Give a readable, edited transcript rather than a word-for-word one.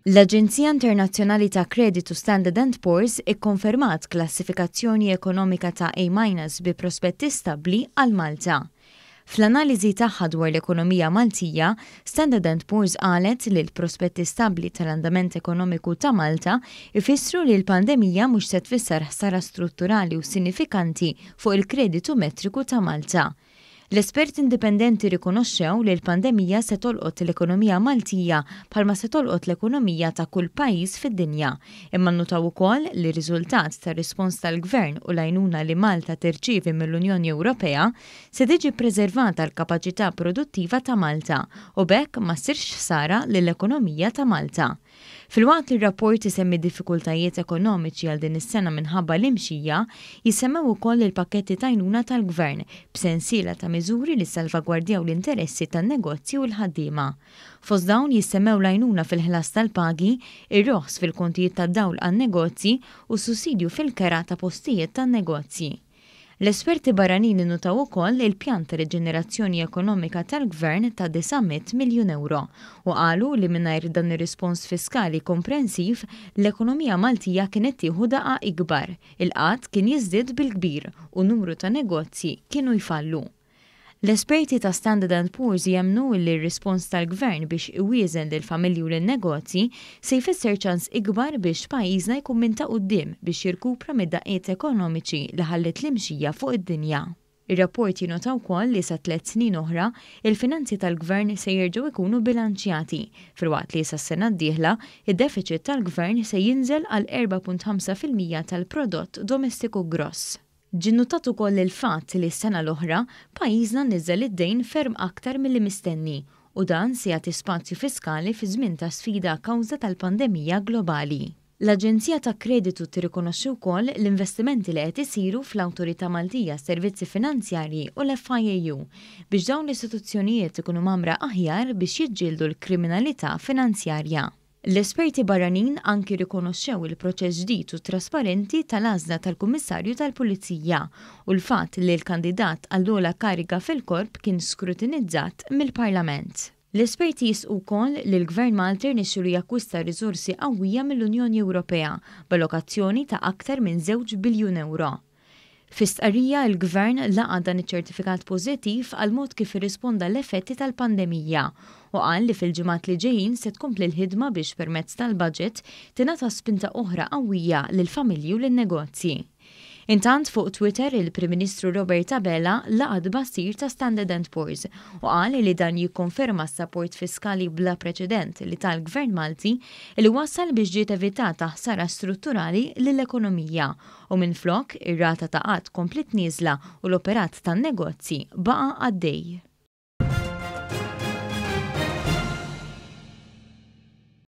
L-Aġenzija Internazzjonali ta' Kreditu Standard and Poor's ikkonfermat klassifikazzjoni ekonomika ta' A minus bi prospetti stabbli għal Malta. Fl-analiżi tagħha dwar l-ekonomija Maltija, Standard and Poor's qalet li l-prospetti stabbli tal-andament ekonomiku ta' Malta jfissru li l-pandemija mhux se tfisser ħsara strutturali u sinifikanti fuq il-kreditu metriku ta' Malta. L-esperti indipendenti rrikonoxxew li l-pandemija se tolqot l-ekonomija Maltija bħalma se tolqot l-ekonomija ta' kull pajjiż fid-dinja, imma nnutaw ukoll li riżultat tar-rispons tal-Gvern u l-għajnuna li Malta tirċievi mill-Unjoni Ewropea, se tiġi ppreservata l-kapaċità produttiva ta' Malta u b'hekk ma ssirx ħsara lill-ekonomija ta' Malta. Filwaqt li r-rapport isemmi diffikultajiet ekonomiċi għal din is-sena minħabba l-imxija, jissemmew ukoll il-pakketti t'għajnuna tal-Gvern b'sensiela ta' miżuri li ssalvagwardjaw l-interessi tan-negozji u l-ħaddiema. Fost dawn jissemmew l-għajnuna fil-ħlas tal-pagi, ir-roħs fil-kontijiet tad-dawl għan-negozji u s-sussidju fil-kera ta' postijiet tan-negozji. L-esperti barranin innutaw ukoll il-pjan ta' riġenerazzjoni ekonomika tal-Gvern ta' 900 miljun ewro u qalu li mingħajr dan ir-rispons fiskali komprensiv, l-ekonomija Maltija kienet tieħu daqqa ikbar, il-qgħad kien jiżdied bil-kbir u numru ta' negozji kienu jfallu. L-esperti ta' Standard and Poor's jemmnu li r-rispons tal-Gvern biex iwieżen lill-familji u lin-negozji se jfisser ċans ikbar biex pajjiżna jkun minn ta' quddiem biex jirkupra mid-daqqiet ekonomiċi li ħalliet l-imxija fuq id-dinja. Ir-rapport jinnota wkoll li sa tlett snin oħra, il-finanzi tal-Gvern se jerġgħu jkunu bilanċjati, filwaqt li sas-sena d-dieħla, id-defiċit tal-Gvern se jinżel għal 4.5% tal-prodott domestiku gross. Ġie nnutat ukoll il-fatt li s-sena l-oħra, pajjiżna niżel id-dejn ferm aktar milli mistenni u dan se jagħti spazju fiskali fi żmien ta' sfida kawża tal-pandemija globali. L-aġenzija ta' kreditu tirrikonoxxi wkoll l-investimenti li qed isiru fl-Awtorità Maltija għas-Servizzi Finanzjarji u l-FIAU biex dawn l-istituzzjonijiet ikunu mgħammra aħjar biex jiġġieldu l-kriminalità finanzjarja. L-esperti barranin anki rrikonoxxew il-proċess ġdid u trasparenti tal-għażla tal-Kummissarju tal-Pulizija u l-fatt li l-kandidat għall-ogħla kariga fil-Korp kien skrutinizzat mill-Parlament. L-esperti jisqu wkoll li l-Gvern Malti rnexxielu jakkwista riżorsi qawwija mill-Unjoni Ewropea b'allokazzjoni ta' aktar minn żewġ biljun ewro. Fi stqarrija, il-Gvern laqa' dan iċ-ċertifikat pożittiv għall-mod kif irrisponda l-effetti tal-pandemija u qal li fil-ġimgħat li ġejjin se tkompli l-ħidma biex permezz tal-budget tingħata spinta oħra qawwija lill-familji u lin-negozji. Intant fuq Twitter il-Prim Ministru Robert Abela laqa' t-tbassir ta' Standard and Poor's u qal li dan jikkonferma s-sapport fiskali bla preċedent li ta l-Gvern Malti li wassal biex ġiet evitata ħsara strutturali lill-ekonomija u minflok, ir-rata ta' qgħad kompliet nieżla u l-operat tan-negozji baqa' għaddej.